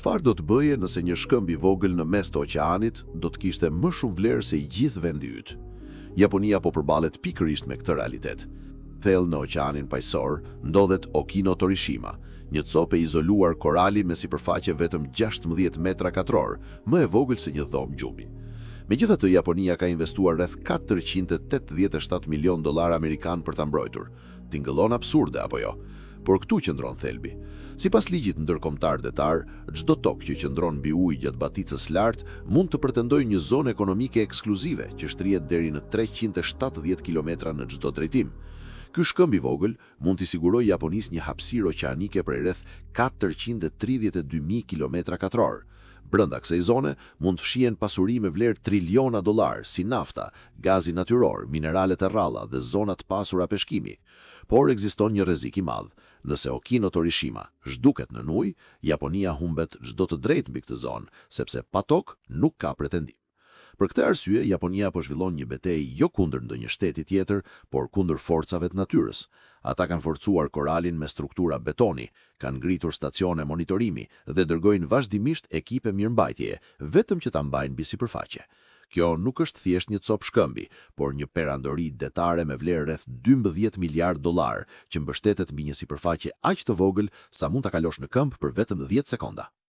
Çfarë do të bëje nëse një shkëmb i vogël në mes të oqeanit do të kishte më shumë vlerë se i gjithë vendi yt? Japonia po përballet pikërisht me këtë realitet. Thellë në Oqeanin Paqësor ndodhet Okino Torishima, një copë e izoluar korali me sipërfaqe vetëm 16 metra katror, më e vogël se një dhomë gjumi. Megjithatë, Japonia ka investuar rreth 487 milionë dollarë amerikanë për ta mbrojtur. Tingëllon absurde, apo jo? Por këtu qëndron thelbi. Sipas ligjit ndërkombëtar detar, çdo tokë që qëndron mbi ujë gjatë baticës lart mund të pretendojë një zonë ekonomike ekskluzive që shtrihet deri në 370 kilometra në çdo drejtim. Ky shkëmb i vogël mund t'i sigurojë Japonisë një hapësirë oqeanike prej rreth 432.000 kilometra katror. Brenda kësaj zone mund të fshihen pasuri me vlerë triliona dollarë, si nafta, gazi natyror, mineralet e rralla dhe zona të pasura peshkimi. Por ekziston një rrezik i madh. Nëse Okino Torishima zhduket nën ujë, Japonia humbet çdo të drejtë mbi këtë zonë, sepse pa tokë nuk ka pretendim. Për këtë arsye, Japonia po zhvillon një betejë jo kundër ndonjë shteti tjetër, por kundër forcave të natyrës. Ata kanë forcuar koralin me struktura betoni, kanë ngritur stacione monitorimi dhe dërgojnë vazhdimisht ekipe mirëmbajtjeje, vetëm që ta mbajnë mbi sipërfaqe. Kjo nuk është thjesht një copë shkëmbi, por një perandori detare me vlerë rreth 12 miliard dollarë, që mbështetet mbi një sipërfaqe aq të vogël sa mund ta kalosh në këmbë për vetëm 10 sekonda.